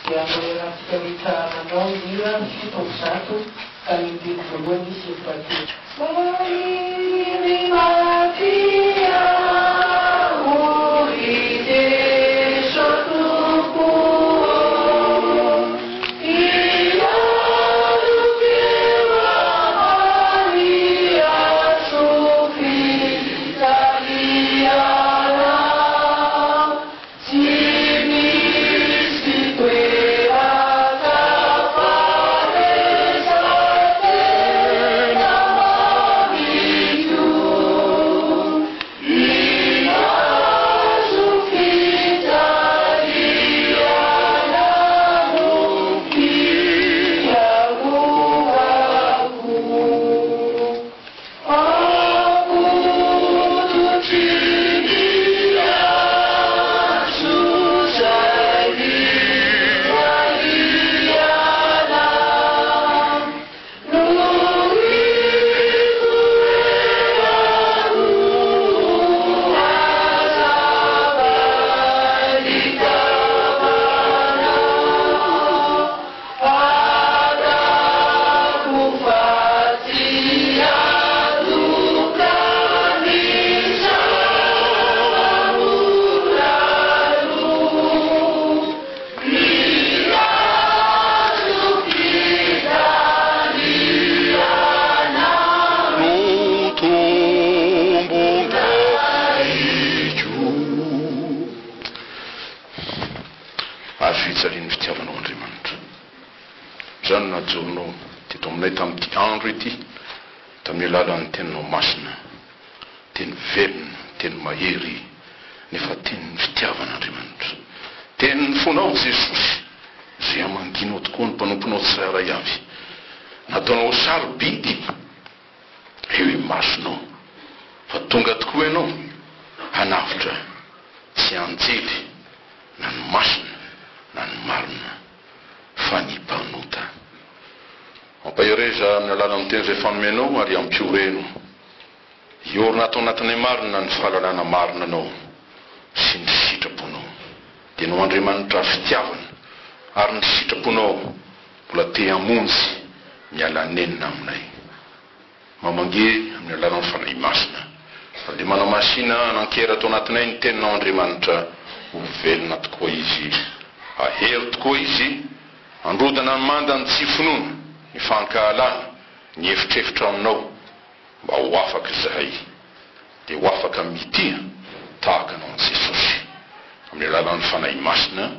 Dia andao iarahantsika rehetra manao ny hira 107 ka ny andininy voalohany sy ny fahatelo. Maniry mafy aho ry Jeso Tompo ô, hialoka eo ambany hazo fijaliana. Tsy misy toeran-kafa aiza tena mamiko ny hazo fijaliana no fialofako. Ampototry ny hazo izay fijaliana no itoerako hazava ny tavanao. Fantako fa tsy hatoka ny zava-moralo, ny hazo fijaliana no tombon-dahiko. Hazo fijalian'ny fitiavanao Andriamanitra. Izany no najoronao teto aminay tamin'ity andro ity, tamin'ny alalan'ny Teninao masina, Teny velona, Teny mahery, nefa Tenin'ny fitiavana Andriamanitra. Tenin'ny fonao Jesosy, izay hamangianao tokoa ny mpanomponao tsirairay avy. Nataonao ho sarobidy eo imasonao, fa tonga tokoa Ianao hanavotra tsy anjely na ny masina na ny marina. fa ny mpanota. Mampahereza amin'ny alalan'ny teny izay fanomenao ary ampioreno hiorina ato anatinay marina ny fahalalana marina Anao sy ny sitraponao. Dia Ianao Andriamanitra fitiavana ary ny sitraponao mbola te hamonjy miala nenina aminay. Mamange amin'ny alalan'ny Fanahy Masina. Ary dia manamasina hanan-kery ato anatinay ny Teninao Andriamanitra, ho velona tokoa izy, hahery tokoa izy, handrodana ny mandan'ny tsy finoana, ny fankahalana, ny efitrefitra aminao, mba ho afaka izahay, dia ho afaka mitia tahaka Anao Jesosy, amin'ny alalan'ny Fanahy Masina,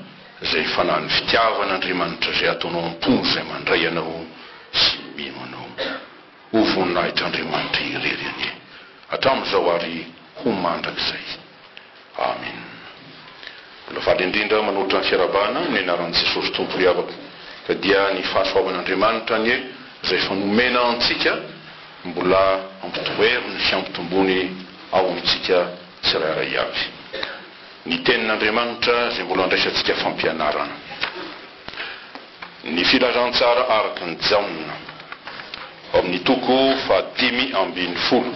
izay Fanahin'ny fitiavan'Andriamanitra izay ataonao am-pon'izay mandray Anao sy mino Anao. Ho voninahitr'Andriamanitra irery anie, hatramin'izao ary ho mandrakizay. Amen. Mbola faly indrindra manolotra ny fiarahabana amin'ny anaran'i Jesosy Tompo ry havako, ka dia ny fahasoavan'Andriamanitra anie izay efa nomena antsika mbola ampitoeriny sy ampitombony ao amintsika tsirairay avy. Ny tenin'Andriamanitra izay mbola andraisantsika fampianarana. Ny Filazantsara araka an'i Jaona, ao amin'ny toko fahadimy ambin'ny folo.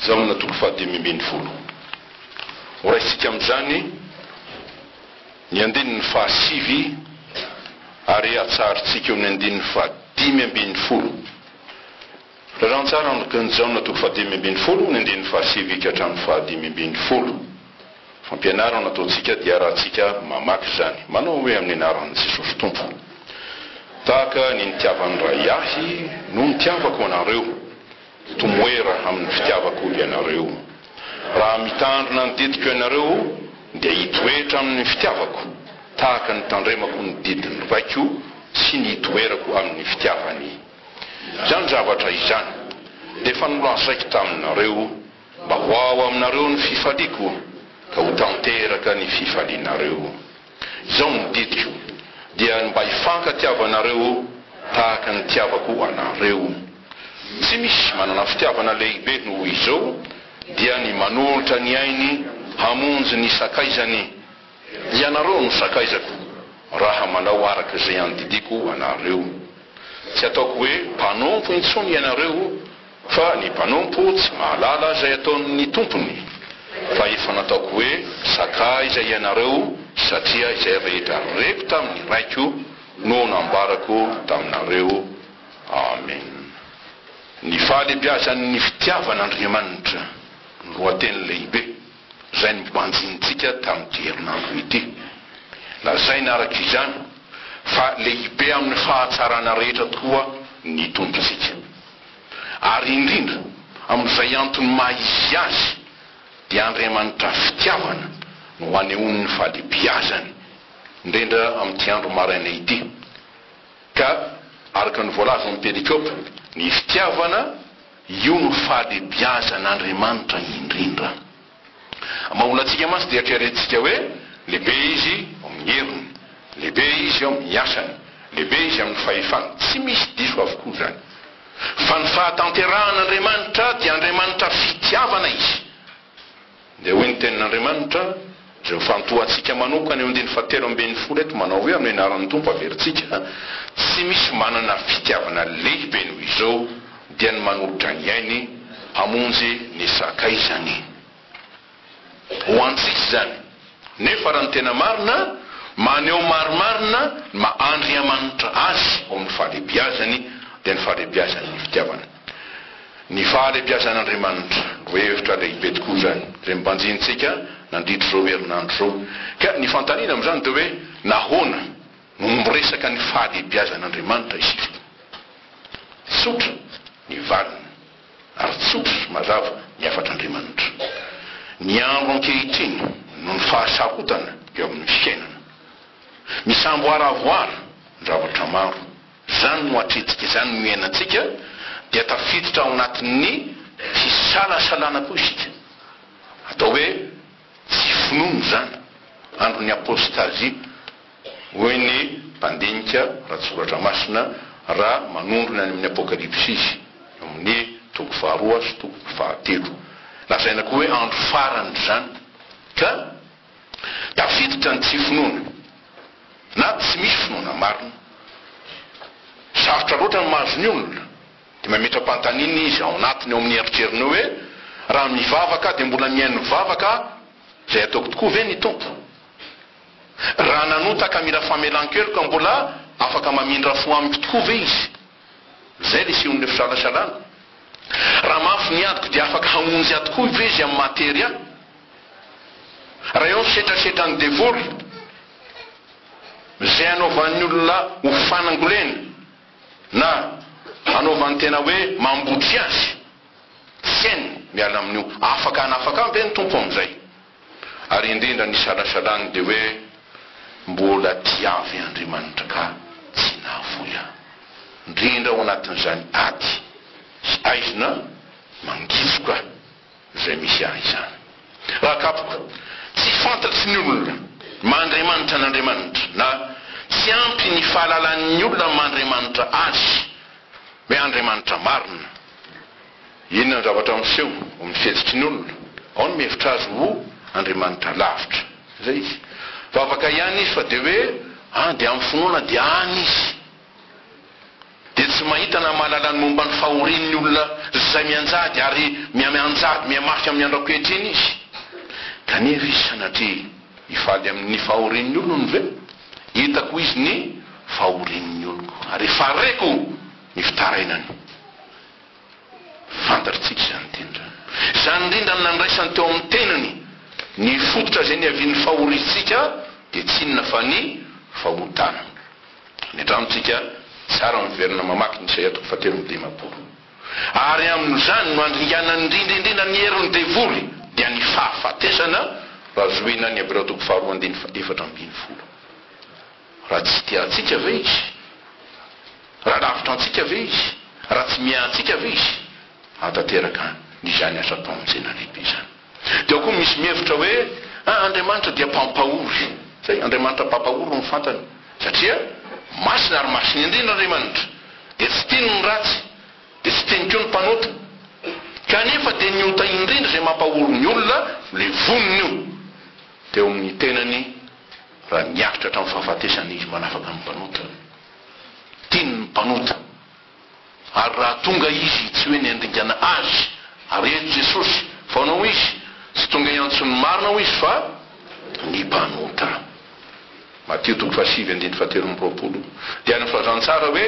Jaona toko fahadimy ambin'ny folo. Horaisintsika amin'izany ny andininy fahasivy ary hatsaharintsika eo amin'ny andininy fahadimy ambin'ny folo. Filazantsara araka an'i Jaona toko fahadimy ambin'ny folo, ny andininy fahasivy ka hatramin'ny fahadimy ambin'ny folo. Fampianarana ataontsika dia arahantsika mamaky izany. Manao hoe amin'ny anaran'i Jesosy Tompo. Tahaka ny nitiavan'ny Ray ahy no nitiavako anareo. Tomoera amin'ny fitiavako ianareo. Raha mitandrina ny didiko ianareo dia hitoetra amin'ny fitiavako, tahaka ny tandremako ny didin'ny Raiko sy ny itoerako amin'ny fitiavany. Izany zavatra izany dia efa nolazaiko taminareo Mba ho ao aminareo ny fifaliako, ka ho tanteraka ny fifalianareo. Izao no didiko, dia ny mba hifankatiavanareo tahaka ny nitiavako anareo. Tsy misy manana fitiavana lehibe noho izao, dia ny manolotra ny ainy hamonjy ny sakaizany. Ianareo no sakaizako, raha manao araka izay andidiako anareo. Tsy ataoko hoe mpanompo intsony ianareo, Fa ny mpanompo tsy mahalala izay ataon'ny tompony, fa efa nataoko hoe sakaiza ianareo. satria izay rehetra reko tamin'ny Raiko no nambarako taminareo. Amen. Ny fahalehibiazan'ny fitiavan'Andriamanitra no lohateny lehibe izay nobanjinintsika tamin'ity herinandro ity. Lazaina araka izany fa lehibe amin'ny fahatsarana rehetra tokoa ny Tompontsika. Ary indrindra amin'izay antony maha izy azy dia Andriamanitra fitiavana no anehoany ny fahalehibiazany, indrindra amin'ity andro maraina ity. Ka araka ny voalaza ao amin'ny perikopa, ny fitiavana, io no fahalehibiazan'Andriamanitra indrindra. Maha olona antsika mantsy dia eritreretintsika hoe lehibe izy ao amin'ny heriny, lehibe izy ao amin'ny asany, lehibe izy amin'ny fahefany. Tsy misy diso avokoa izany. Fa ny fahatanterahan'Andriamanitra dia Andriamanitra fitiavana izy. Dia hoy ny tenin'Andriamanitra, izay ho fantohantsika manokana eo andininy fahatelo ambin'ny folo eto, manao hoe, Amin'ny anaran'ny Tompo averintsika, tsy misy manana fitiavana lehibe noho izao, dia ny manolotra ny ainy hamonjy ny sakaizany. Ho antsika izany. Nefa raha ny tena marina, maneho marimarina ny maha Andriamanitra Azy ao amin'ny fahalehibiazany, dia ny fahalehibiazan'ny fitiavana. Ny fahalehibiazan'Andriamanitra, lohahevitra lehibe tokoa izany, izay nobanjinintsika nandritra izao herinandro izao. Ka ny fanontaniana amin'izany dia hoe, nahoana no miresaka ny fahalehibiazan'Andriamanitra isika? Tsotra ny valiny, ary tsotra sy mazava ny hafatr'Andriamanitra. Ny andro ankehitriny, noho ny fahasarotana eo amin'ny fiainana, misamboaravoara ny zavatra maro, Izany no atrehintsika, izany no iainantsika, dia tafiditra ao anatin'ny fisalasalana koa isika. Atao hoe tsy finoana izany, andron'ny apôstazia, hoy ny mpandinika ara-tsoratra masina raha manondro ny any amin'ny Apokalypsy izy, eo amin'ny toko faharoa sy toko fahatelo. Lazaina koa hoe andro farany izany, ka tafiditra ny tsy finoana. Na tsy misy finoana marina. Sarotra loatra ny mahazo ny olona, dia mametra-panontaniana izy ao anatiny ao amin'ny eritreriny hoe, raha mivavaka aho dia mbola mihaino vavaka izay ataoko tokoa ve ny Tompo? Raha nanota ka mila famelan-keloka mbola afaka mamindra fo amiko tokoa ve Izy? Izay ilay sehon'ilay fisalasalana. Raha mafy ny adiko dia afaka hamonjy ahy tokoa ve Izy amin'ny maha tery ahy? Raha eo ny setrasetran'ny devoly, izay anaovan'ny olona ho fanangolena na anaovany tena hoe mambotry azy, tsy hainy miala amin'io. Afaka hanafaka ahy ve ny Tompo amin'izay? Ary indrindra ny isalasalany dia hoe mbola tia ahy ve Andriamanitra ka tsy nahafoy ahy? Indrindra ao anatin'izany ady sy aizina mangifoka izay misy ahy izany. Raha kapoka, tsy fantatry ny olona maha Andriamanitra an'Andriamanitra, na tsy ampy ny fahalalan'ny olona maha Andriamanitra Azy, hoe Andriamanitra marina. Inona ny zavatra miseho ao amin'ny fihetsiky ny olona? Ao ny mihevitra Azy ho Andriamanitra lavitra. Izay izy. Vavaka ihany izy fa dia hoe, ah, dia amin'ny finoana dia any izy. Dia tsy mahita na mahalala ny momba ny fahorian'ny olona izay mianjady ary mihamianjady mihamafy amin'ny andro ankehitriny izy. Kanefa izy sanatria hifaly amin'ny fahorian'ny olony ve? Hitako izy ny fahorian'ny oloko, ary efa reko ny fitarainany. Fantatrtsika izany teny izany. Izany indrindra no nandraisany teo amin'ny tenany ny fototra izay niavian'ny fahoriantsika dia tsy inona fa ny fahotana. Any an-trano tsika, tsara miverina mamaky ny Isaia toko fahatelo amby dimampolo. Ary amin'izany no andringanany indrindra indrindra ny herin'ny devoly, dia ny fahafatesana, raha zohina ny Hebreo toko faharoa andininy faha-14. Raha tsy tia antsika ve Izy? Raha lavitra antsika ve Izy? Raha tsy miahy antsika ve Izy? Hahatanteraka an'izany asam-pamonjena lehibe izany. Dia ao koa misy mihevitra hoe, ah, Andriamanitra dia mpampahory. Zay, Andriamanitra mpampahory no fantany. Satria masina ary masina indrindra Andriamanitra. Dia tsy tiany ny ratsy. Dia tsy tiany koa ny mpanota. Kanefa dia ny ota indrindra izay mampahory ny olona, levoniny io teo amin'ny tenany raha niaritra hatramin'ny fahafatesana izy manafaka ny mpanota. Tiany ny mpanota. Ary raha tonga Izy, tsy hoe ny handringana azy, ary eto Jesosy, fa anao Izy, tsy tonga hiantso ny marina hoy Izy fa ny mpanota. Matio toko fahasivy andininy fahatelo amby 20. Dia any amin'ny filazantsara hoe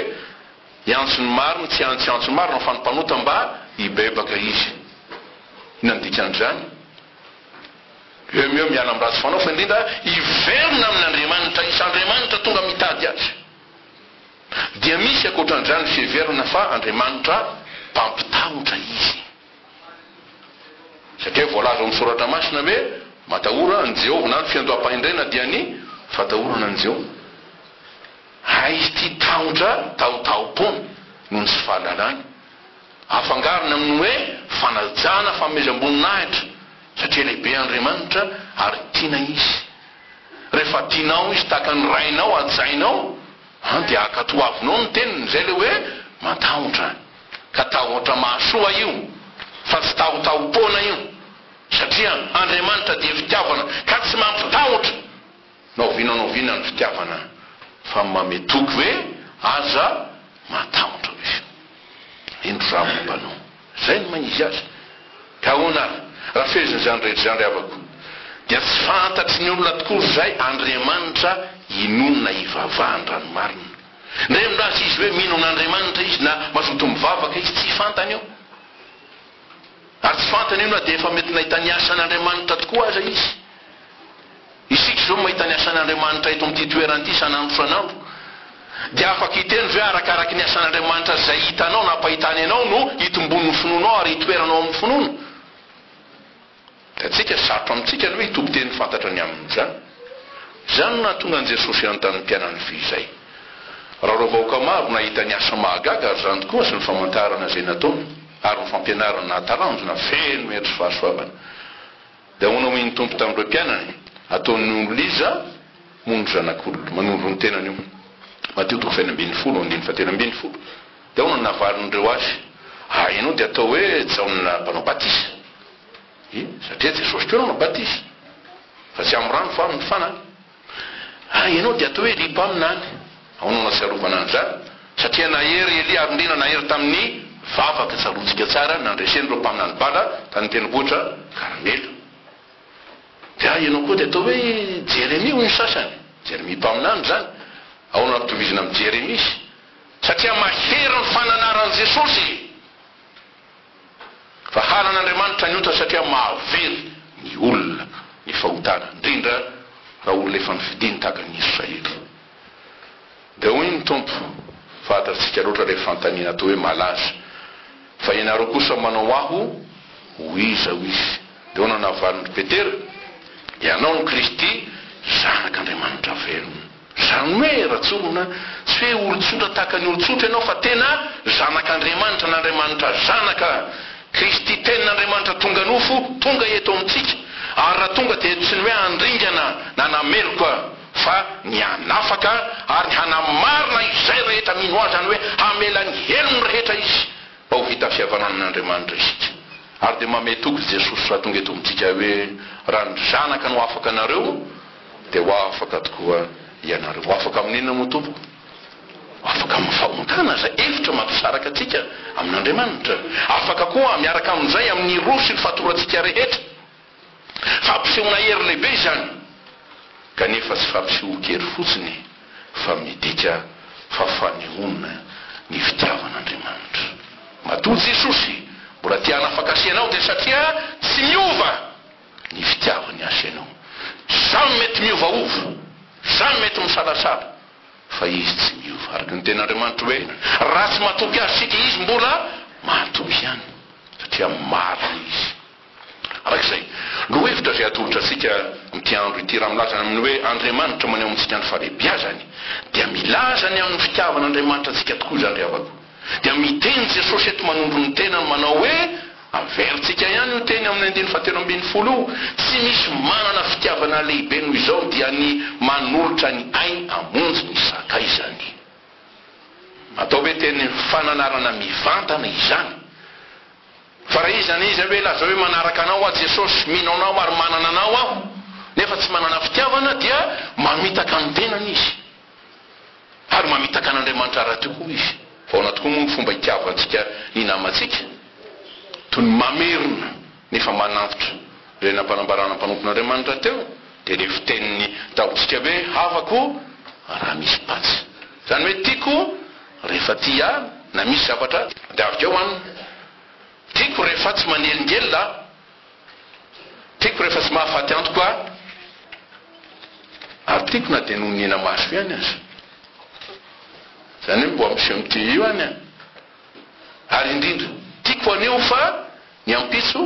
hiantso ny marina, tsy tsy hiantso ny marina fa ny mpanota mba hibebaka izy. Inona no dikan'izany? Eo eo miala amin'ny ratsy fanao fa indrindra hiverina amin'Andriamanitra, hisy Andriamanitra tonga mitady azy. Dia misy ankoatran'izany ny fiheverana fa Andriamanitra mpampitahotra izy. Satria voalaza ao amin'ny Soratra Masina hoe, Matahora an'i Jehovah, na ny fiandoham-pahendrena dia ny fatahorana an'i Jehovah. Hay izy ity tahotra tahotaho-poana noho ny tsy fahalalany. Afangarony amin'ny hoe fanajana fanomezam-boninahitra, satria lehibe Andriamanitra ary tiana Izy. Rehefa tianao Izy tahaka ny rainao hajainao, an, dia ankatoavinao ny teniny. Izay ilay hoe matahotra. Ka tahotra mahasoa io, fa tsy tahotaho-poana io, satria Andriamanitra dia fitiavana, ka tsy mampitahotra na oviana na oviana ny fitiavana, fa manome toky hoe aza matahotra hoy Izy. Indro Izaho momba anao. Izay no maha izy azy. Ka ahoana ary? Raha fehezina izany rehetra izany ry havako, dia tsy fantatry ny olona tokoa izay Andriamanitra inoana ivavahany raha ny marina. Ndre milaza izy hoe mino an'Andriamanitra izy na mazoto mivavaka izy, tsy fantany io. Ary tsy fantany io na dia efa mety nahita ny asan'Andriamanitra tokoa aza izy. Isika izao mahita ny asan'Andriamanitra eto amin'ity toerana ity isan'andro isan'andro. Dia afaka hiteny ve arakaraky ny asan'Andriamanitra izay hitanao na ampahitany anao no hitombon'ny finoanao ary hitoeranao amin'ny finoana? Hitantsika, sarotra amintsika ny hoe hitoby teny fantatra ny amin'izany. Izany no nahatonga an'i Jesosy hanontany ny mpianany fehizay. Raha ireo vahoaka maro nahita ny asa mahagaga ary izany tokoa sy ny famantarana izay nataony ary ny fampianarany nahatalanjona feno hery sy fahasoavana, dia ahoana hoy ny Tompo tamin'ireo mpianany? Ataon'ny olona iza moa no Zanak'olona? Manondro ny tenany io. Matio toko faha-16 andininy fahatelo ambin'ny folo. Dia ahoana no navalin'ireo azy? Ah, ianao dia atao hoe Jaona mpanao batisa. Ie, satria Jesosy koa nanao batisa, fa tsy amin'ny rano fa amin'ny Fanahy. Ah, ianao dia atao hoe Elia mpaminany. Ahoana no nahatsiarovana an'izany? Satria nahery Elia ary indrindra nahery tamin'ny vavaka, tsaroantsika tsara, nandresen'ireo mpaminany Bala tany an-tendrombohitra Karmela. Dia ah, ianao koa dia atao hoe Jeremia hoy ny sasany. Jeremia mpaminany izany. Ahoana no ampitovizina amin'i Jeremia izy? Satria mahery ny fananaran'i Jesosy. Fa halan'Andriamanitra ny ota satria mahavery ny olona ny fahotana, indrindra raha olona efa nofidiny tahaka ny Israely. Dia hoy ny Tompo, Fantatsika loatra ilay fanontaniana atao hoe malaza, Fa ianareo kosa manao Ahy ho iza? Hoy Izy. Dia ahoana no navalin-dry Petera? Ianao no Kristy, Zanak'Andriamanitra velona. Izany hoe, raha tsorina, tsy hoe olon-tsotra tahaka ny olon-tsotra ianao fa tena Zanak'Andriamanitra, an'Andriamanitra Zanaka, Kristy Tenin'Andriamanitra tonga nofo, tonga eto amintsika. Ary raha tonga dia tsy ny hoe handringana na hanameloka fa ny hanafaka ary ny hanamarina izay rehetra mino Azy, izany hoe hamela ny helony rehetra Izy mba ho vita fihavanana amin'Andriamanitra isika. Ary dia manome toky Jesosy raha tonga eto amintsika hoe, raha ny Zanaka no afaka anareo, Dia ho afaka tokoa ianareo. Ho afaka amin'inona moa tompoko? Ho afaka amin'ny fahotana izay efitra mampisaraka antsika amin'Andriamanitra. Afaka koa miaraka amin'izay amin'ny roa sy ny fatorantsika rehetra. Fampisehoana hery lehibe izany. Kanefa tsy fampisehoan-kery fotsiny fa midika fa fanehoana ny fitiavan'Andriamanitra. Matoa Jesosy mbola te hanafaka sy ianao dia satria tsy miova. Ny fitiavany azy ianao. Samy mety miovaova, samy mety misalasala, fa Izy tsy miova. Araka ny tenin'Andriamanitra hoe, Raha tsy matoky Azy isika, Izy mbola matoky ihany, satria marina Izy. Araka izay, lohahevitra izay atolotra antsika amin'ity andro ity, raha milaza ny amin'ny hoe Andriamanitra maneho amintsika ny fahalehibiazany, dia milaza ny amin'ny fitiavan'Andriamanitra antsika tokoa izany ry havako. Dia miteny Jesosy eto manondro ny tenany manao hoe, Averintsika ihany io teny amin'ny andininy fahatelo ambin'ny folo io, Tsy misy manana fitiavana lehibe noho izao dia ny manolotra ny ainy hamonjy ny sakaizany. Atao hoe teny fananarana mivantana izany. Fa raha iza na iza hoe lazao hoe manaraka anao aho Jesosy, mino anao ary manana anao aho, nefa tsy manana fitiavana dia mamitaka ny tenany izy. Ary mamitaka an'Andriamanitra rahateo koa izy. Fa ahoana tokoa moa ny fomba itiavantsika ny namantsika? Toy ny mamerina nefa manantitra. Ilay nampanambarana mpanompon'Andriamanitra teo. Dia ilay fitenin'ny Ntaolontsika hoe havako raha misy patsa. Izany hoe tiako rehefa tia ahy na misy zavatra dia avy eo an. Tiako rehefa tsy manelingelina aho. Tiako rehefa tsy mahafaty antoka ahy. Ary tiako na dia noho ny hena-maso ihany aza. Izany hoe mbola miseho mitia io any an. Ary indrindra, tiako anio fa ny ampitso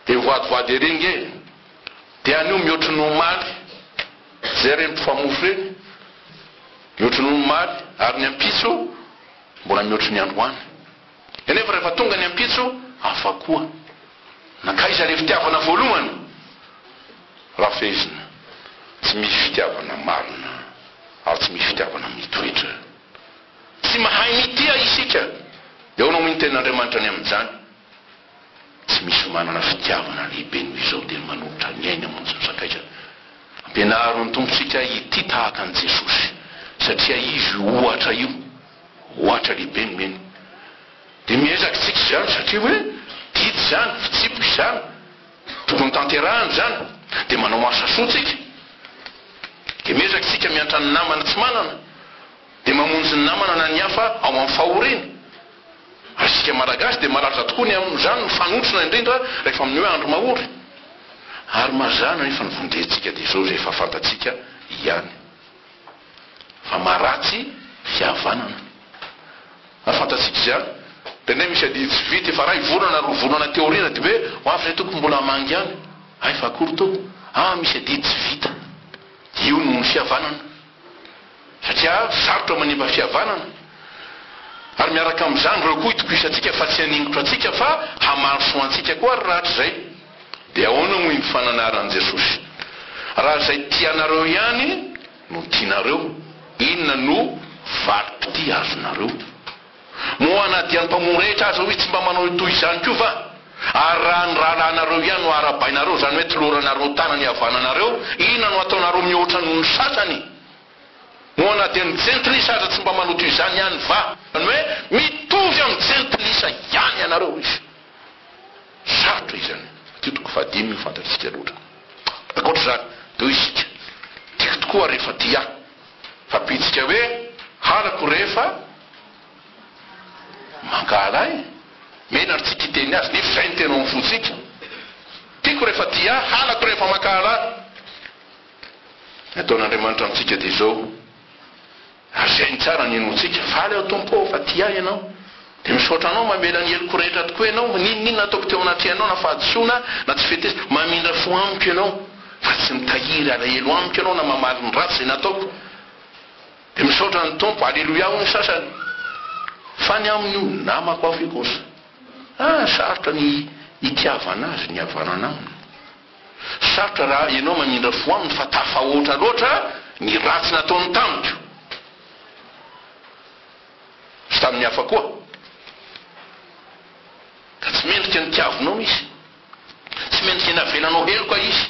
dia voadivoady ery nge. Dia anio mihoatry ny omaly, zay reny mpifamofo reny, mihoatry ny omaly, ary ny ampitso mbola mihoatry ny androany. Kanefa rehefa tonga ny ampitso, hafa koa. Nankaiza ilay fitiavana voalohany? Raha fehezina, tsy misy fitiavana marina ary tsy misy fitiavana mitoetra. Tsy mahay mitia isika. Dia ahoana hoy ny Tenin'Andriamanitra ny amin'izany? Tsy misy manana fitiavana lehibe noho izao dia ny manolotra ny ainy hamonjy ny sakaizany. Ampianaro ny Tompontsika hitia tahaka an'i Jesosy, satria Izy io ohatra io. Ohatra lehibe nomeny. Dia miezaka isika izany satria hoe didy izany, fitsipika izany, tokony tanterahina izany. Dia manao asa soa tsika. Dia miezaka isika miantra ny namana tsy manana. Dia mamonjy ny namana na ny hafa ao amin'ny fahoriany. Ary isika Malagasy dia malaza tokoa ny amin'izany, mifanotrona indrindra rehefa amin'ny hoe andro mahory. Ary mazàna nefa ny vonjentsika dia izao izay efa fantatsika ihany. Fa maharatsy fihavanana. Ary fantatsika izany. Indraindray misy adidy tsy vita, efa ray volana, roa volana aty aoriana dia hoe ho avy izay tompoko mbola hamangy ihany. Hay fa akory tompoko. Ah misy adidy tsy vita. Io noho ny fihavanana. Satria sarotra manimba fihavanana. Ary miaraka amin'izany ireo koa itokisantsika fa tsy haningotra antsika fa hamaly soa antsika koa ary rahatrizay. Dia ahoana moa iny fananaran'i Jesosy? Raha izay tia anareo ihany no tianareo, inona no valim-pitia azonareo? Moa na dia ny mpamono rehetra aza hoy tsy mba manao toy izany koa va? Ary raha ny rahalahinareo ihany no arahabainareo, izany hoe toloranareo tanana ihavananareo, inona no ataonareo mihoatra noho ny sasany? Moa na dia ny jentilisa aza tsy mba manao toy izany ihany va? Izany hoe mitovy amin'ny jentilisa ihany ianareo, hoy izy. Sarotra izany. Ity toko fahadimy io fantatsika loatra. Ankoatra izany, dia hoy isika, Tiako tokoa rehefa tia ahy. Fa bitsika hoe halako rehefa mankahala ahy. Menatra tsika hiteny azy, nefa izay no tena ao amin'ny fontsika. Tiako rehefa tia ahy, halako rehefa mankahala ahy. Ny ataon'Andriamanitra amintsika dia izao, Ary izay no tsara ny inoantsika. Faly aho Tompo ô fa tia ahy Ianao. Dia misaotra Anao mamela ny heloko rehetra tokoa Ianao. N'inon'inona ataoko teo anatrehanao na fahadisoana na tsy fetezana. Mamindra fo amiko Ianao fa tsy mitahiry alahelo amiko Ianao na mamaly ny ratsy izay nataoko. Dia misaotra ny Tompo. Aleloia hoy ny sasany. Fa ny amin'io namako hafa io kosa, ah sarotra ny hitiavana azy, ny havanana aminy. Sarotra raha ianao mamindra fo aminy fa tafahoatra loatra ny ratsy nataony tamiko sy tamin'ny hafa koa. Ka tsy mendrika ny tiavinao izy. Tsy mendrika ny havelanao heloka izy.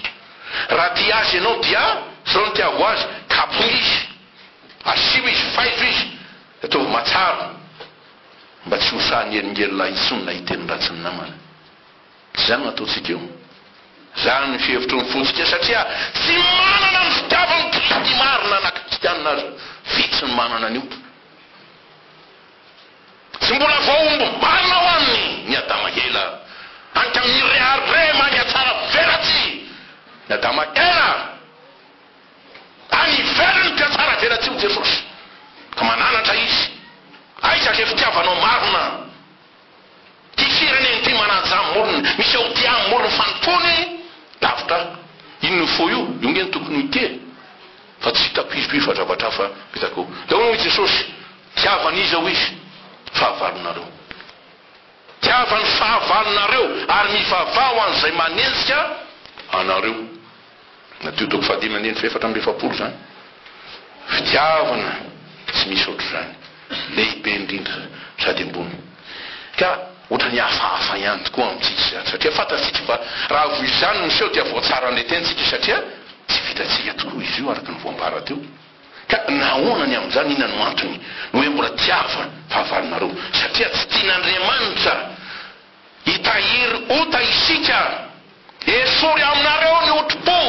Raha tia azy ianao dia zao no tiavo azy, kapohy izy, asio izy, faizo izy, ataovy matsaro mba tsy ho sahy nielingelina intsony na hiteny ratsy ny namana. Tsy izany no ataontsika eo. Izany ny fihevitry ny fontsika satria tsy manana ny fitiavan'i Kristy marina na kristianina aza. Vitsy ny manana an'io. Tsy mbola voahombo marina ho aminy ny Adama ela. Any ka mirehareha maniatsara velatsihy ny Adama ela. Any ivelany mpiatsara velatsihy ho Jesosy. Ka mananatra izy. Aiza ilay fitiavanao marina? Ty firenena ity manaja molony, misy ao tia molony fanompoany lavitra ahy. Inona io fo io? Io nge no tokony ho tia e! Fa tsy hitako izy io fa zavatra hafa hitako eo. Dia hoy Jesosy, Tiava an'iza hoy Izy? Fahavalonareo. Tiava ny fahavalonareo ary mivavaha ho an'izay manenjika anareo. Matio toko fahadimy andininy fahefatra amby efapolo izany. Fitiavana tsy misy ohatr'izany. Lehibe indrindra sady ambony. Ka ohatran'ny hafahafa ihany tokoa amintsika izany satria fantatsika fa raha vao izany no miseho dia voatsara ny tentsika satria tsy vitantsika tokoa izy io araka ny voambara teo. Ka nahoana ny amin'izany? Inona no antony? Ny hoe mbola tiava fahavalonareo satria tsy tian'Andriamanitra hitahiry ota isika. Esory aminareo ny otri-po,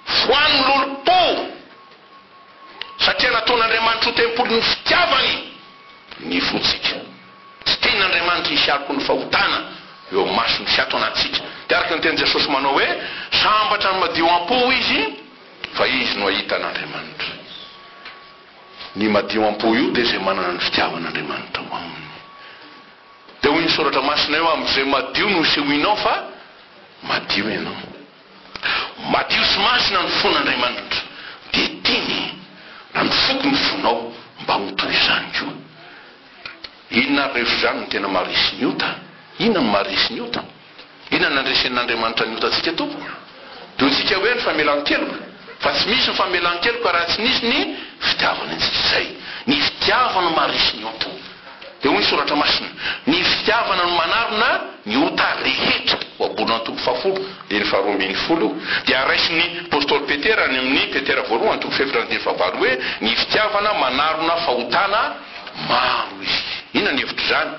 foano ny lolompo, satria nataon'Andriamanitra ho tempolin'ny fitiavany ny fontsika. Tsy tian'Andriamanitra hisy aloky ny fahotana eo masony sy ato anatintsika. Dia araka ny tenin'i Jesosy manao hoe, Sambatra ny madio am-po, hoy Izy, fa izy no hahita an'Andriamanitra. Ny madio am-po io dia izay manana ny fitiavan'Andriamanitra ao aminy. Dia hoy ny Soratra Masina eo, Amin'izay madio no isehoinao fa madio ianao. Madio sy masina ny fon'Andriamanitra, dia tiany raha mifoky ny fonao mba ho toy izany koa. Inona ary rehefa izany no tena maharesy ny ota? Inona no maharesy ny ota? Inona no nandresen'Andriamanitra ny otantsika tompoko? Dia hoy tsika hoe ny famelan-keloka. Fa tsy misy ny famelan-keloka raha tsy nisy ny fitiavana antsika. Izay. Ny fitiavana no maharesy ny ota. Dia hoy ny Soratra Masina, Ny fitiavana no manarona ny ota rehetra. Ohabolana toko fahafolo, andininy faharoa ambin'ny folo. Dia raisin'ny Apostoly Petera any amin'ny Petera voalohany toko fahefatra andininy fahavalo hoe, Ny fitiavana manarona fahotana maro izy. Inona ny hevitr'izany?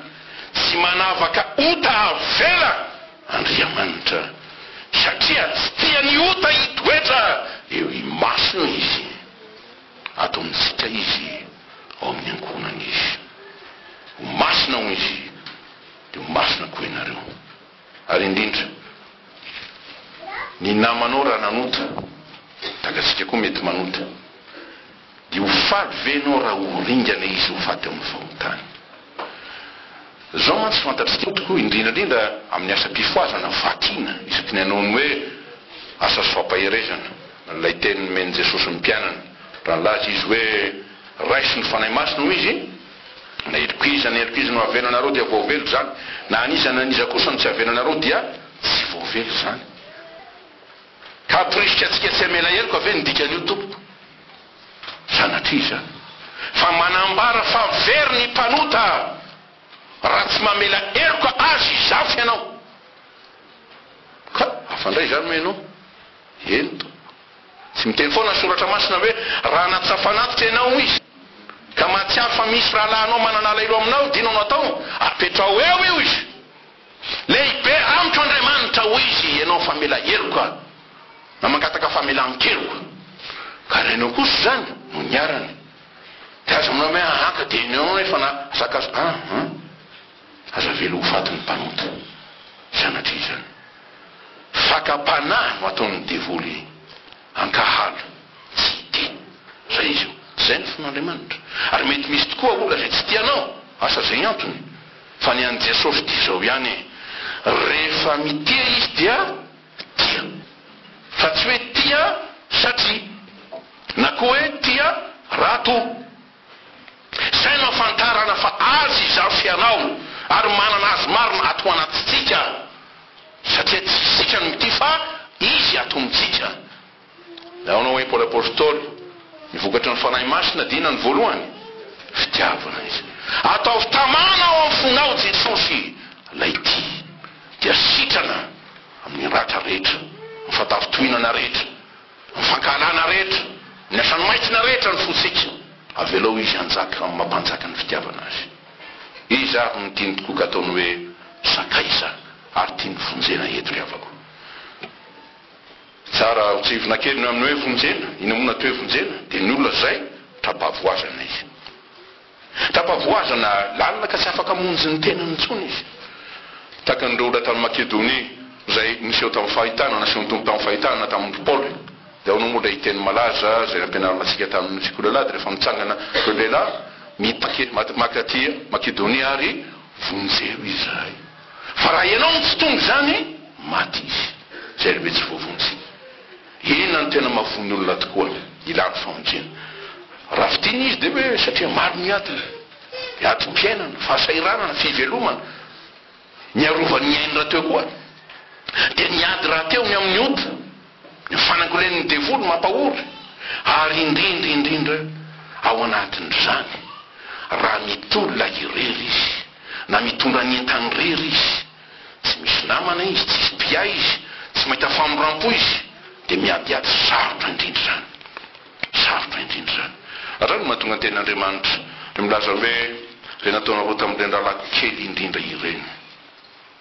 Tsy manavaka ota avela Andriamanitra, satria tsy tia ny ota hitoetra eo imasony Izy. Ato amintsika Izy, ao amin'ny ankohonany Izy. Ho masina hoy Izy, dia ho masina koa ianareo. Ary indrindra, ny namanao raha nanota, tahaka antsika koa mety manota, Dia ho faly ve ianao raha ho ringana izy ho faty amin'ny fahotany? Izao mantsy fantatr'isika tokoa, indrindra indrindra amin'ny asam-pifohazana vakina isaky ny hanao ny hoe asa sy fampaherezana, ilay teny nomen'i Jesosy ny mpianany, raha nilaza Izy hoe, Raiso ny Fanahy Masina, hoy Izy, na heloka iza na heloka iza no avelanareo dia voavela izany, na an'iza na an'iza kosa no tsy avelanareo dia tsy voavela izany. Ka hamporisika antsika tsy hamela heloka ve ny dikan'io tompoko? Sanatria izany. Fa manambara fa very ny mpanota raha tsy mamela heloka azy izafy ianao. Ka hafa indray izany hoy ianao? Eny tompoko. Tsy miteny foana ny soratra masina hoe raha natsafanatitra ianao hoy izy ka mahatsiaro fa misy rahalahinao manana alahelo aminao dia inona no atao? Apetraho eo io izy. Lehibe amiko Andriamanitra, hoy izy, ianao famela heloka na mangataka famelan-keloka. Ka raha ianao kosa izany no niharany, dia aza manao hoe aa ka dia ianao efa nahazaka azy, aa aza avela ho faty ny mpanota. Sanatria izany. Fakam-panahy no ataon'ny devoly hankahala, tsy hitia. Izay izy io. Izay ny fon'Andriamanitra. Ary mety misy tokoa olona izay tsy tia anao, asa izay antony. Fa ny an'i Jesosy dia izao ihany e, rehefa mitia Izy dia tia. Fa tsy hoe tia satria, na koa hoe tia raha toa. Izay no ahafantarana fa Azy izaho sy ianao, ary manana Azy marina ato anatintsika. Satria tsy isika no mitia fa Izy ato amintsika. Nahoana hoy Paoly Apostoly, ny vokatry ny Fanahy Masina dia inona ny voalohany? Fitiavana izy. Ataovy tamana ao amin'ny fonao Jesosy ilay tia, dia sitrana amin'ny ratra rehetra, ny fahatafintohinana rehetra, ny fankahalana rehetra, ny asan'ny maizina rehetra ny fontsika. Avelao Izy hanjaka amin'ny maha mpanjaka ny fitiavana Azy. Iza ary no tiany tokoa ka ataony hoe sakaiza ary tiany vonjena eto ry havako? Tsara ho tsihivina kely ny amin'ny hoe vonjena. Inona moa no atao hoe vonjena? Dia ny olona izay tra-pahavoazana izy. Tra-pahavoazana lalina ka tsy afaka hamonjy ny tenany intsony izy. Tahaka an'ireo olona tany Makedonia izay niseho tamin'ny fahitana, nasehon'ny Tompo tamin'ny fahitana tamin'i Paoly. Dia ahoana moa ilay teny malaza izay nampianarina antsika tamin'ny sekoly alahady rehefa mitsangana ireo lehilahy mitaky maka aty Makedonia ary vonjeo izahay. Fa raha ianao no tsy tonga izany, maty izy. Izay lehibe tsy voavonjy. Inona no tena mahavoa ny olona tokoa ilany famonjena? Raha fintinina izy dia hoe satria maro ny adiny. Ny adim-piainana, fahasahiranana, fivelomana, ny arovany ny ainy rahateo koa. Dia ny ady rahateo ny amin'ny ota, ny fanangolen'ny devoly mampahory, ary indrindra indrindra ao anatin'izany raha mitolona irery izy na mitondra ny entany irery izy, tsy misy namana izy, tsisy mpiahy izy, tsy mahita famindrampo izy, dia miadiady sarotra indrindra izany. Sarotra indrindra izany. Hatrany no mahatonga ny tenin'Andriamanitra dia milaza hoe, Izay nataonareo tamin'ireny rahalahiko kely indrindra ireny.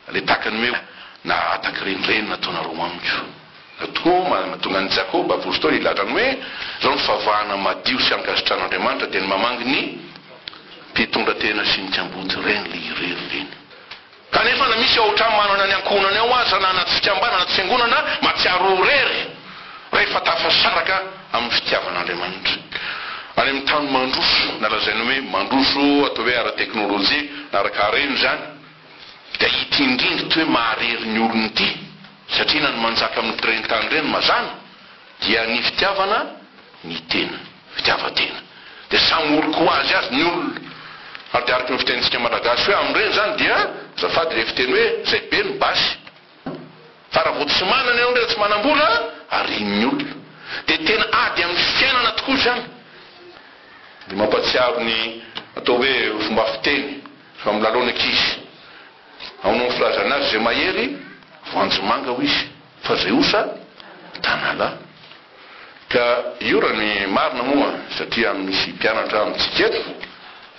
Ilay tahaka ny hoe. Na hataky ireny ireny nataonareo amiko. Na tokoa mahatonga an'i Jakoba apostoly hilaza ny hoe, Izao ny favahana madio sy ankasitrahan'Andriamanitra dia ny mamangy ny mpitondra tena sy ny kamboty ireny le irery ireny. Kanefa na misy ao an-trano manana ny ankohonany ao aza na anaty fikambanana, anaty fiangonana, mahatsiaro ho irery rehefa tafasaraka amin'ny fitiavan'Andriamanitra. Any amin'ny tany mandroso, na lazaina hoe mandroso atao hoe ara-teknolojia na ara-karena izany, Dia ity indrindra ity hoe maharery ny olona ity, satria na ny manjaka amin'ireny tany ireny mazàna dia ny fitiavana ny tena, fitiavan-tena. Dia samy olon-ko azy azy ny olona. Ary dia araka ny fitenintsika malagasy hoe amin'ireny izany dia, azafady ilay fiteny hoe, izay be no basy. Fa raha vao tsy manana ianao indray, tsy manam-bola, arian'ny olona. Dia tena ady amin'ny fiainana tokoa izany. Dia mampahatsiaro ny atao hoe fomba fiteny fa milalao ny ankizy. Ao no filazana azy, izay mahery voanjo manga hoy izy, fa izay osa tanala. Ka io raha ny marina moa, satria misy mpianatra amintsika eto,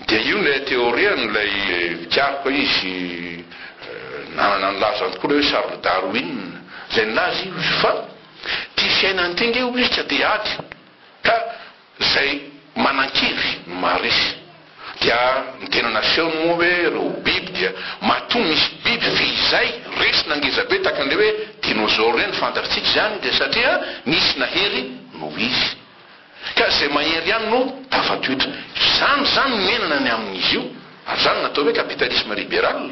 dia io ilay théorie-n'ilay mpikaroka izy nanana ny lazany tokoa ilay hoe Charles Darwin, izay nilaza izy fa ity fiainana ity ange hoy izy ka dia ady, ka Izay manan-kery no maharesy. Dia ny tena nasehony moa hoe ireo biby dia matoa misy biby fehizay resy na ngeza be tahaka an'ilay hoe dinosaure ireny fantatritsika izany dia satria nisy nahery noho izy. Ka izay mahery ihany no tafatoetra. Izany izany no niainana ny amin'izy io. Ary izany no natao hoe capitalisme liberal.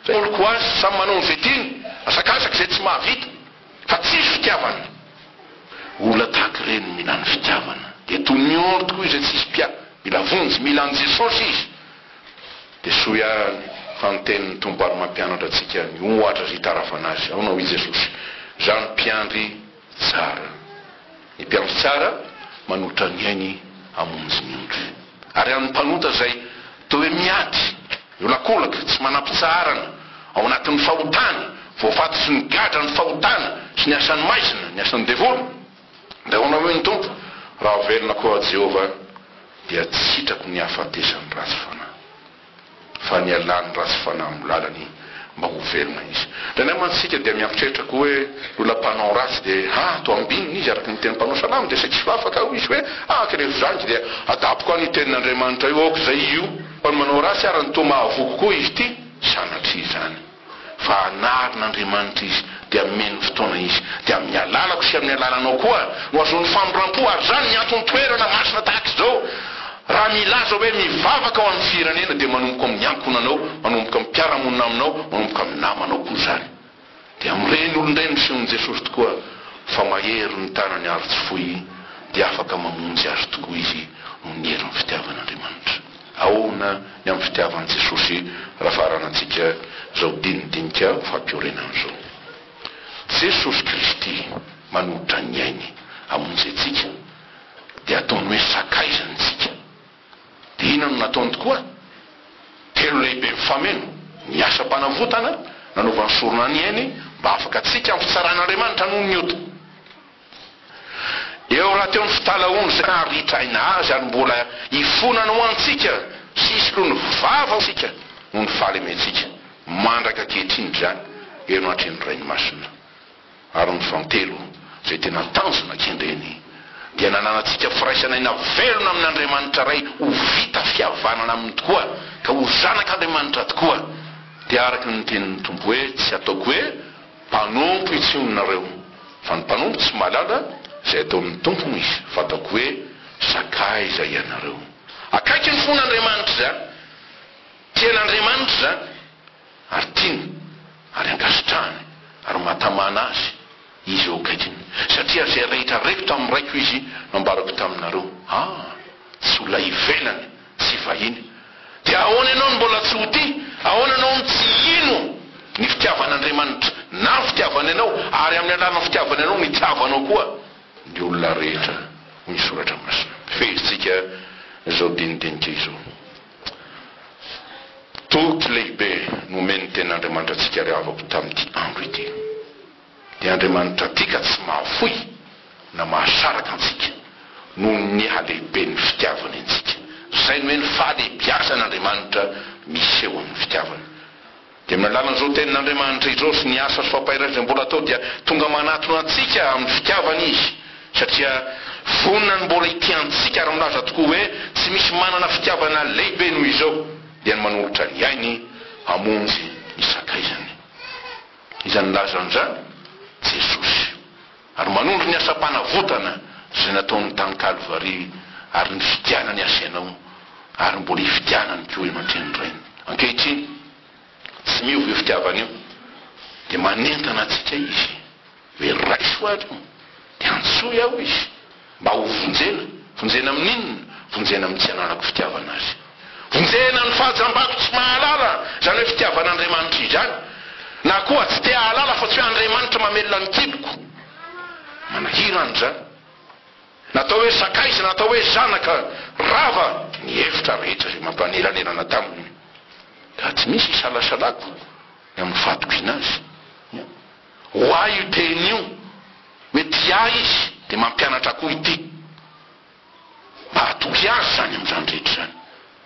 Izay oloko azy samy manao an'izay tiany, asakasaka izay tsy mahavita. Fa tsisy fitiavana. Olona tahaka ireny mila ny fitiavana. Dia toy ny ondry tokoa izay tsisy mpiahy. Mila vonjy, mila an'i Jesosy izy. Dia soa ihany fa ny tenin'ny Tompo ary mampianatra antsika ny ohatra izay itarafana azy. Ahoana hoy Jesosy? Izaho no mpiandry tsara. Ny mpiandry tsara manolotra ny ainy hamonjy ny ondry. Ary amin'ny mpanota izay toa hoe miady, miolakolaka, tsy manam-pitsaharana, ao anatin'ny fahotany, voafatotry ny gadra ny fahotana sy ny asan'ny maizina, ny asan'ny devoly, dia ahoana hoy ny Tompo, Raha velona koa Jehovah, dia tsy sitrako ny hahafatesan'ny ratsy fanahy. Fa ny halan'ny ratsy fanahy amin'ny lalany mba ho velona izy. Indraindray mantsy isika dia mieritreritra koa hoe ny olona mpanao ratsy dia ah toa ambinina izy araka ny tenin'ny mpanao salamo dia saiky solafaka hoy izy hoe ah ka rehefa izany dia adaboko any io tenin'Andriamanitra io aoka izay io fa ny manao ratsy ary ny toa mahavoky koa izy ity sanatria izany fa anarin'Andriamanitra izy dia ameno fotoana izy dia amin'ny alalako sy amin'ny alalanao koa no ahazoany famindrampo ary izany ny antony toerana masina tahaka izao Raha milaza hoe mivavaka ho an'ny firenena dia manomboka amin'ny ankohonanao, manomboka amin'ny mpiara-monina aminao, manomboka amin'ny namanao koa izany. Dia amin'ireny olona ireny misehon'i Jesosy tokoa fa mahery ny tanany ary tsy fohy dia afaka mamonjy azy tokoa izy noho ny herin'ny fitiavan'Andriamanitra. Ahoana ny amin'ny fitiavan'i Jesosy raha faranantsika izao dinidinika fampiorenana izao? Jesosy Kristy manolotra ny ainy hamonjy antsika. dia ataony hoe sakaizany isika. Dia inona no nataony tokoa? Telo lehibe mifameno, ny asam-panavotana, nanaovany sorona ny ainy mba hahafaka antsika amin'ny fitsaran'Andriamanitra noho ny ota. Eo rahateo ny fitalahoany izay naharitra aina azy ary mbola ifonany ho antsika sy isoloany vava antsika noho ny fahalementsika mandraka ankehitriny izany eo anatrehan'ny Rainy Masina. Ary ny fantelo, izay tena tanjona kendreny, dia nananantsika firaisana aina velona amin'Andriamanitra Ray ho vita fihavanana Aminy tokoa, ka ho zanak'Andriamanitra tokoa. Dia araka ny tenin'ny Tompo hoe, Tsy ataoko hoe mpanompo intsony nareo, fa ny mpanompo tsy mahalala izay ataon'ny tompony izy, fa ataoko hoe sakaiza ianareo. Akaiky ny fon'Andriamanitra izany. Tian'Andriamanitra izany. Ary tiany, ary ankasitrahany, ary mahatamana azy izy eo akaikiny, satria izay rehetra reko tamin'ny Raiko Izy no ambarako taminareo. Ah! Tsy olona ivelany, tsy vahiny. Dia ahoana ianao no mbola tsy ho tia? Ahoana ianao no tsy hino ny fitiavan'Andriamanitra, na ny fitiavany anao, ary amin'ny alalan'ny fitiavany anao no itiavanao koa ny olona rehetra, hoy ny Soratra Masina. Fehezintsika izao dinidinika izao. Toky lehibe nomen'ny Tenin'Andriamanitra antsika ry havako tamin'ity andro ity. Dia Andriamanitra tia ka tsy mahafoy na mahasaraka antsika noho ny halehiben'ny fitiavany antsika. Izay no hoe ny fahalehibiazan'Andriamanitra miseho amin'ny fitiavany. Dia amin'ny alalan'izao Tenin'Andriamanitra izao sy ny asa sy fampaherezana izay mbola atao dia tonga manatona antsika amin'ny fitiavana Izy, satria vonona ny mbola hitia antsika ary milaza tokoa hoe tsy misy manana fitiavana lehibe noho izao, dia ny manolotra ny ainy hamonjy ny sakaizany. Iza nilaza an'izany? Jesosy. Ary manondro ny asam-panavotana izay nataony tany Kalvary ary nifidianany azy ianao ary mbola hifidianany koa eo anatrehan'ny Rainy. Ankehitriny, tsy miova io fitiavana io, dia manentana antsika Izy hoe raiso ary io, dia antsoy aho Izy mba ho vonjena. Vonjena amin'inona? Vonjena amin'ny tsy ananako fitiavana Azy. Vonjena ny fahajambako tsy mahalala izany hoe fitiavan'Andriamanitra izany, na koa tsy te hahalala fa tsy hoe Andriamanitra mamelona ny kiboko. Manahirana izany. Natao hoe sakaiza, natao hoe zanaka, rava ny hevitra rehetra izay mampanelanelana taminy. Ka tsy misy isalasalako ny amin'ny fahatokiana azy. Ho ahy io teny io, hoe tia ahy izy, dia mampianatra koa ity. Mba hatoky azy izany amin'izany rehetra izany.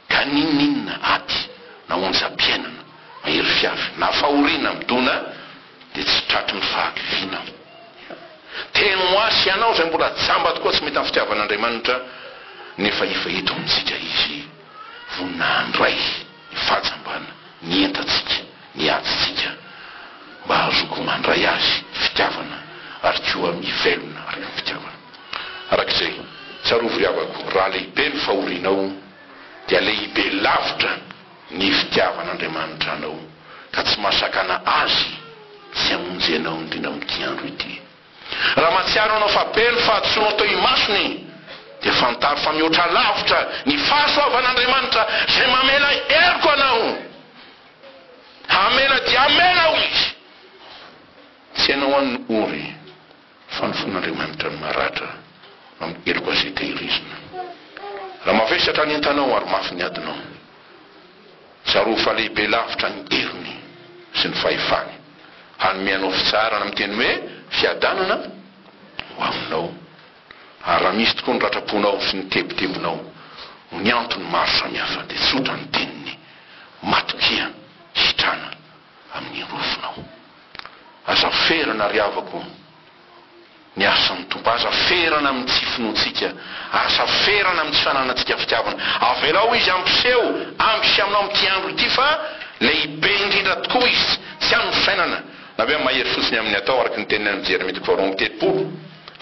Ka n'inon'inona ady na onjam-piainana, mahery fiavy, na fahoriana midona dia tsy tratry ny fahakiviana aho. Teny ho ahy sy ianao izay mbola jamba tokoa tsy mahita ny fitiavan'Andriamanitra nefa efa eto amintsika Izy vonona handray ny fahajambana, ny entantsika, ny adintsika mba hahazoako mandray Azy fitiavana ary koa mivelona araka ny fitiavana. Araka izay, tsarovy ry havako, raha lehibe ny fahorianao, dia lehibe lavitra ny fitiavan'Andriamanitra anao, ka tsy mahasakana Azy tsy hamonjy anao indrindra amin'ity andro ity. Raha mahatsiaro ianao fa be ny fahadisoanao teo imasony, dia fantaro fa mihoatra lavitra ny fahasoavan'Andriamanitra izay mamela heloka anao. Hamela dia hamela aho Izy. Tsy ianao ihany no ory. Fa ny fon'Andriamanitra no maratra amin'ny heloka izay tehirizina. Raha mavesatra ny entanao ary mafy ny adinao, tsarovy fa lehibe lavitra ny heriny sy ny fahefany hanome anao fitsaharana amin'ny teny hoe fiadanana ho aminao. Ary raha misy tokoa ny ratram-ponao sy ny tebitebinao noho ny antony maro samihafa dia tsotra ny teniny, matokia sitrana amin'ny rofinao. Aza ferana ry havako ny asan'ny Tompo, aza ferana amin'ny tsy finoantsika, aza ferana amin'ny tsy fananantsika fitiavana. Avelao Izy hampiseho amiko sy aminao amin'ity andro ity fa lehibe indrindra tokoa Izy, tsy amin'ny fisainana na hoe mahery fotsiny amin'ny atao araka ny tenin'i amin'ny Jeremia toko faharoa 32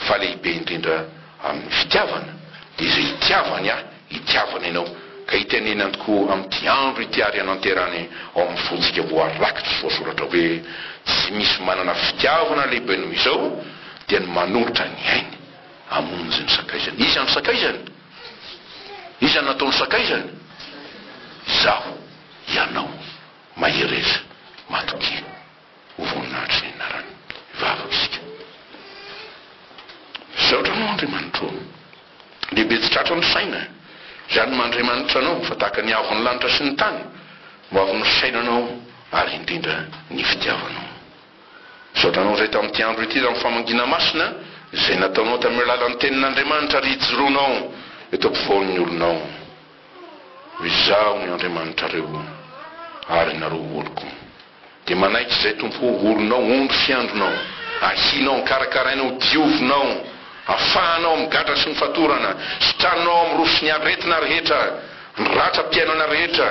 fa lehibe indrindra amin'ny fitiavana, dia izay itiavany ahy Itiavana ianao, ka itenenany tokoa amin'ity andro ity ary ananterany ao amin'ny fontsika voarakitra sy voasoratra hoe, Tsy misy manana fitiavana lehibe noho izao, dia ny manolotra ny ainy hamonjy ny sakaizany. Iza ny sakaizany? Iza no nataony sakaizany? Izaho, ianao. Mahereza, matokia. Ho voninahitry ny anarany. Hivavaka isika. Misaotra Anao Andriamanitra ô. Lehibe tsy tratry ny saina izany maha Andriamanitra Anao fa tahaka ny haavon'ny lanitra sy ny tany no haavon'ny fisainanao ary indrindra ny fitiavanao. Misaotra Anao izay tamin'ity andro ity tamin'ny famangiana masina izay nataonao tamin'ny alalan'ny tenin'Andriamanitra ary hijoroanao eto ampovoan'ny olonao. Izaho ny Andriamanitrareo ary nareo oloko. Dia manaiky izay Tompo o, olonao, ondry fiandrinao, ahianao, karakarainao, diovinao, afahanao amin'ny gadra sy ny fatorana, sitraninao amin'ny rofy sy ny aretina rehetra, ny ratram-piainana rehetra,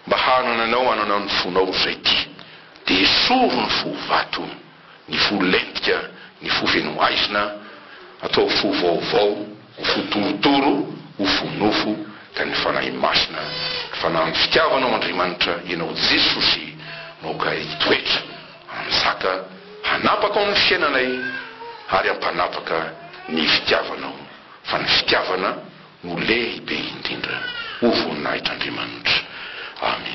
mba hanananao hanana ny fonao izay tia. Dia esory ny fo vato, ny fo lentika, ny fo feno haizina, ataovy fo vaovao, ho fo torotoro, ho fo nofo, ka ny Fanahy Masina, ny Fanahin'ny fitiavana ao Andriamanitra, Ianao Jesosy, no aoka hitoetra, hanjaka, hanapaka ao amin'ny fiainanay, ary hampanapaka ny fitiavanao, fa ny fitiavana no lehibe indrindra, ho voninahitr'Andriamanitra. Amena.